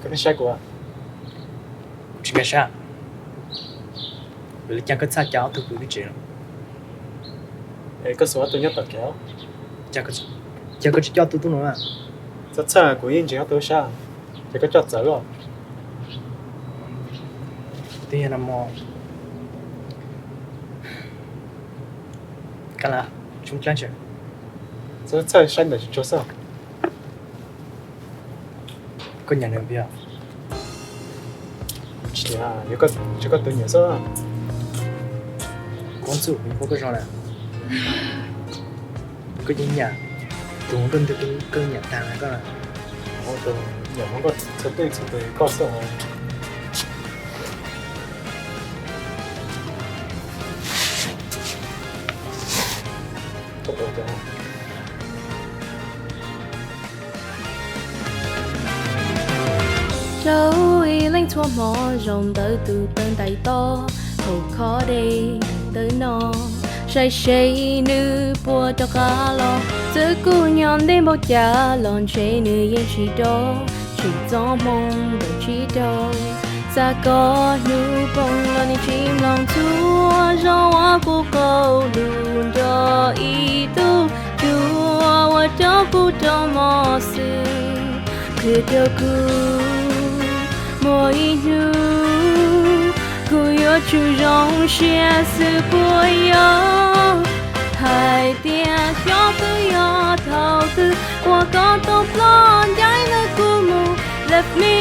Nej saib kuv, kuv tsis nkag siab. Vim li cas koj txhaj caw ob tug pw ib tsev no? Es koj xuas ob tug nyob tom kev. Cas koj tsis coj tug tub no? Txhob txhawj, kuv yeej ntseeg ob tug sab, ces koj coj txawv los. Twb yog no mog. Kab la, tsoom dlaab tsi? Txhob txhawj, saib ntawm tsis tsuag xwb. Koj nyiam nws puas yog? Tsis, yog koj tus nyiam xwb. Koob txuj, kuv paub koj zoo na. Koj yeej nyiam tus koj ntiag, koj nyiam tag na koj. Nyiam hov koj txhua tej txhua tus koj xwb. Rau ib leeg txhua hmo zoo ntawm tus tawb ntais tob hauv qhov dej ntawm no, saib seb nws puas rov qab los. Txawm kuv nyob ntev npaum cas los ntshe nws yeej tsis rov, tseem txoj hmoo ntawd tsis dhau. Xav kom hnub poob los nws tsis mloog, txhua zaus uas kuv qaug lug nrog ib tug tsuas ua rau kuv raug mob xwb. Qhia rau kuv muaj ib hnub kuv yuav tsum zoo siab xwb puas yog? Hais tias xyov twb yog thaum twg uas koj tau ploj ncaim ntawm kuv mus, left me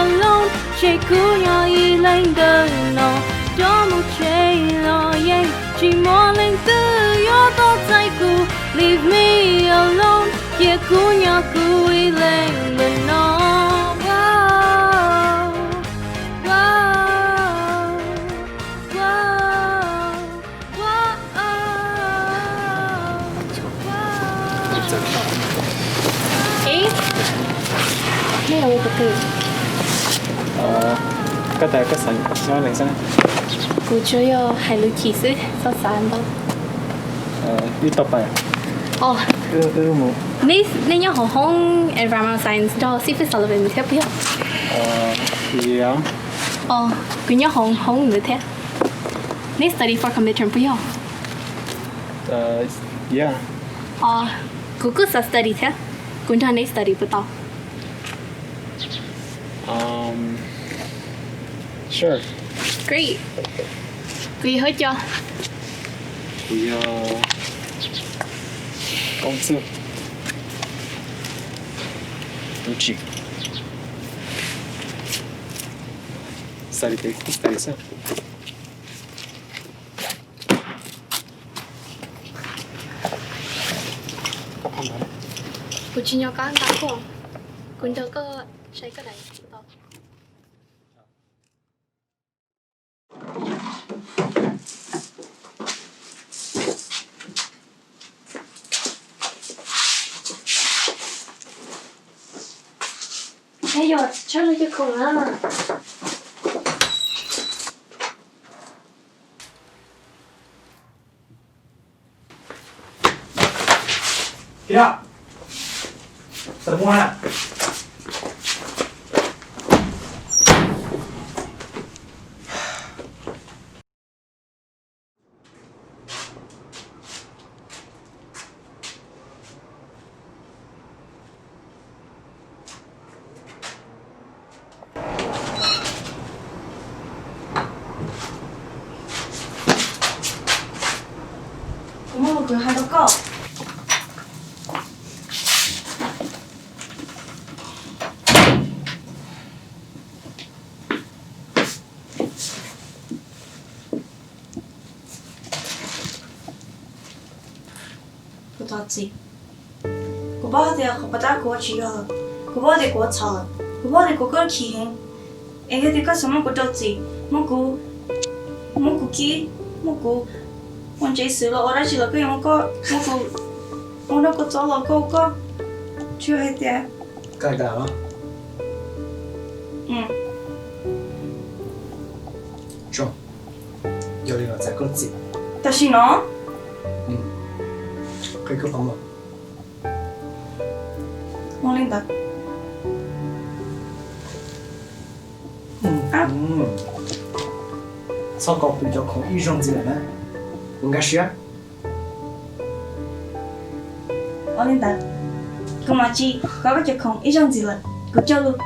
alone, tseg kuv nyob ib leeg ntawm no, rov mus tseg los yeej tsis muaj leej twg yuav tau txais kuv, leave me alone, cia kuv nyob kuv ib leeg ntawm no. Wow, wow, wow, wow. Ib, nej los ua ko tw? Koj tas koj xav nyob leej xwb? Kuv tsuas yog hais lus chim xwb, txhob xav ntau. Ib toj pais. Os, nej nyob hauv hoob environmental science nrog xib fwb Sullivan thiab puas yog? Os, kuv nyob hauv hoob ntawd thiab. Nej study for midterm puas yog? Os, kuv kuj xav study thiab. Kuv nrog nej study puas tau? Great. Kuv yog Hawj Cov. Kuv yog Koob Txuj. Kuv tsis study, kuv study xwb. Kuv tsis nyob koj ntawm kuv, kuv nrog koj saib koj daim tau. Es yog tshaj lub caj khoom na. Kira, tawm mus na. Kuv muaj lus kwv hais rau koj. Kuv thov txim. Kuv paub tias qhov pov tab kuv ua tsis yog lawm. Kuv paub tias kuv ua txhaum lawm. Kuv paub tias kuv koj khim heev. Es yog tias koj xav muab kuv rau txim, muab kuv, muab kuv kib, muab kuv ua ntsev xwb los ua dab tsi los koj yuav muab koj, muab kuv ua nrog kuv txob los koj ua koj. Tsis hais tias koj hais tias los. Tso, yog li los txais koj lub txim. Tam sim no. Qhia koj qhov muag. Ua li ntawd. Txhob kov kuv cov khoom ib zaug ntxiv lawm na, kuv nkag siab. Ua li ntawd, kuv mam tsis kov koj cov khoom ib zaug ntxiv lawm, kuv cog lus.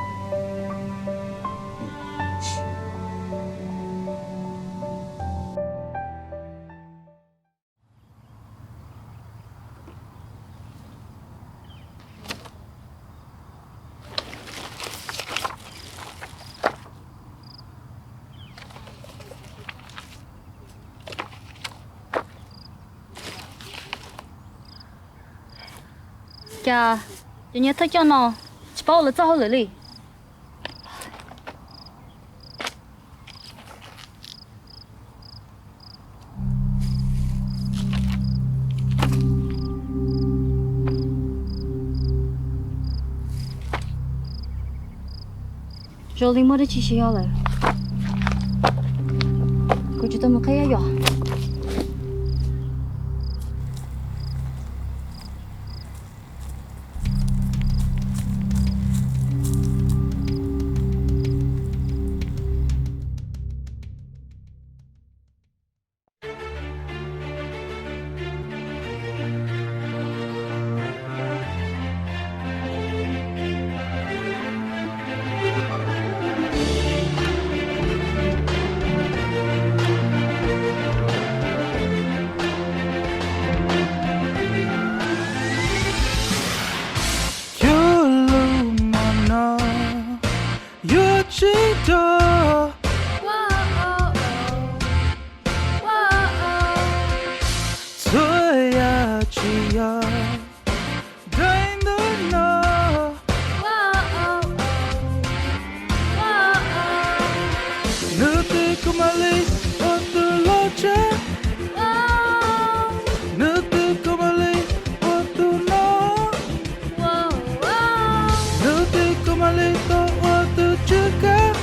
Cas cov niag thawj coj no tsis paub ua lawv txoj hauj lwm li. Zoo li muaj dab tsi tsis yog lawm. Kuv tsis tau mus qhib yaj yom. Cog lus mog no yuav tsis dog. Txhua yam tsis yog daim ntawv no. Nws twb koj mam li ua tus loj tshaj. Nws twb koj mam li ua tus no. Nws twb koj mam li tau ua tus tswj kav.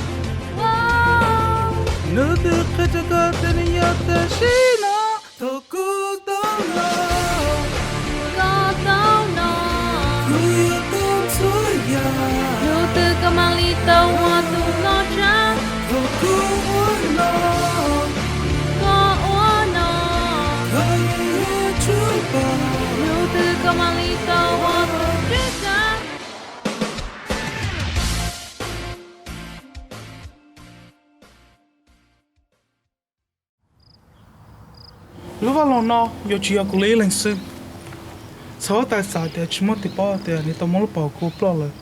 Nws twb qhia rau koj tias nws yog tam sim no. Thaum kuv tau los, koj tau los, kuv yuav tau txhua yam. Nws twb koj mam li tau ua tus loj tshaj. Thaum kuv ua no, koj ua no, koj yuav tsum pom. Nws twb koj mam li tau ua tus tswj kav. Lub vaj loog no yuav tsis yog kuv li ib leeg xwb. Txhais huab tais xav tias tsis muaj tus paub tias nws tau muab lub paus kua ploj lawm,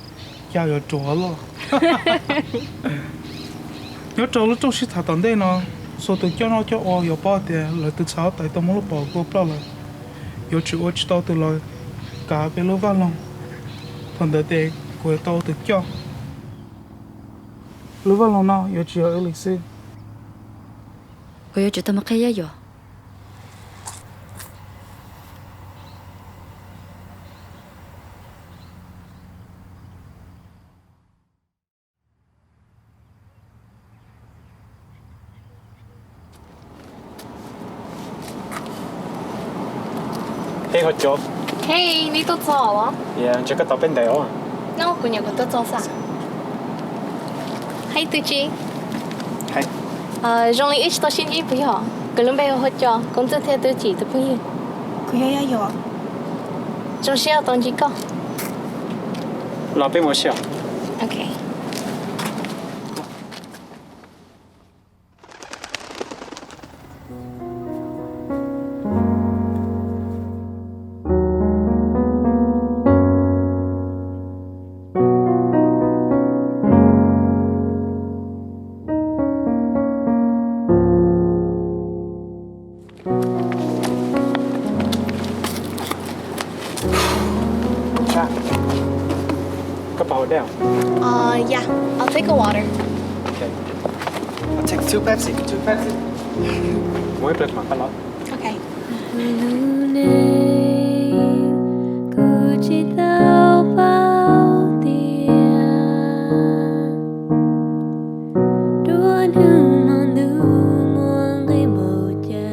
cas yuav ruam loj. Nyob rau lub rooj sib tham tom ntej no, txhua tus coj noj coj ua yuav paub tias lawv tus txhais huab tais tau muab lub paus kua ploj lawm, yuav tsum ua tsis tau tus los kav peb lub vaj loog. Thaum ntawd ces kuv yuav tau ua tus coj. Lub vaj loog no yuav tsis yog wb li xwb. Kuv yuav tsum tau mus qhib yaj yom. Hej, ho cov. Hej, neb tuaj txog los? Ntshe koj tos peb ntev os. No, kuv nyuam qhuav tuaj txog xwb. Hej, tus txiv. Zoo li wb tsis tau sib ntsib puas yog? Kuv lub npe hu ua Cov, kuv ntxawg thiab tus txiv tus phooj ywg. Kuv yog Yaj Yuam. Zoo siab tau ntsib koj. Los peb mus ua si os. Ok. Koj pom hauv dej? Uh, yeah, I'll take a water. Okay. I'll take two Pepsi, two Pepsi. Muaj ib pliag mam rov los. Okay. Lub neej kuv tsis tau paub tias dua hnub hmo ntuj muaj nqi npaum cas.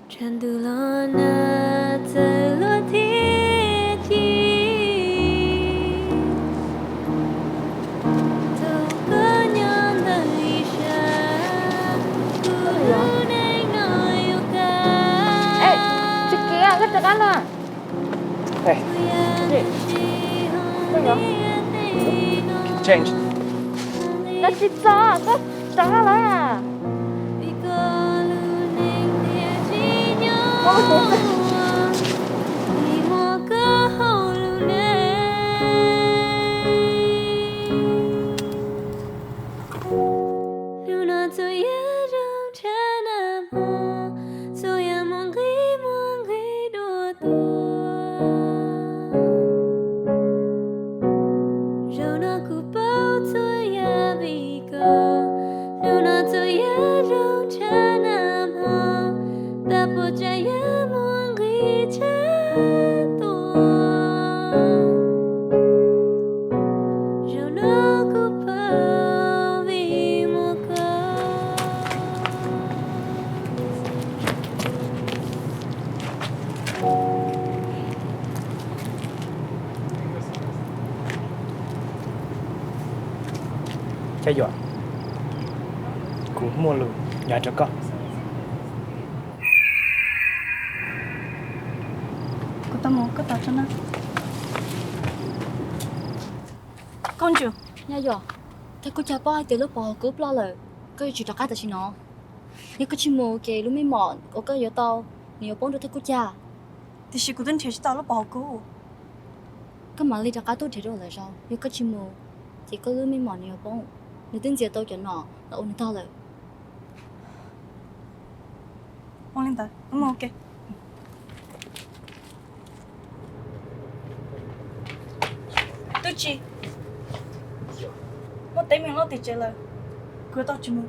Tshav ntuj los nag txawv luag thiab ci. Change. Koj tsis txog, koj rov qab lawm. Hnub no txhua yam zoo tshaj na hmo, txhua yam muaj nqis muaj nqis dua tuaj. Zaum no kuv paub txhua yam vim koj, hnub no txhua yam zoo tshaj na hmo, tag puas tsav yam muaj nqis tshaj tuaj. Zaum no kuv paub vim muaj koj. Cov Yuam, kuv muaj lus nyob rau koj. Kuv tau mus, koj tos tso na. Koj ntsuag, Nyab Yuam, Thaj Kub Cag paub hais tias lub pov haum kub ploj lawm, koj yuav tsum rov qab tam sim no. Yog koj tsis mus ces lub mej mom uas koj yuav tau, nws yuav poob rau Thaj Kub Cag. Tiam sis kuv twb nrhiav tsis tau lub pov haum kub. Koj mam li rov qab tuaj nrhiav rau lwm zaus, yog koj tsis mus ces koj lub mej mom nws yuav poob. Nws twb ntxias tau cov nom los ua nws tog lawm. Ua li ntawd, wb mus ua ke. Tub Tsi, muaj teeb meem loj tim tsev lawm, kuv yuav tau tsis mus.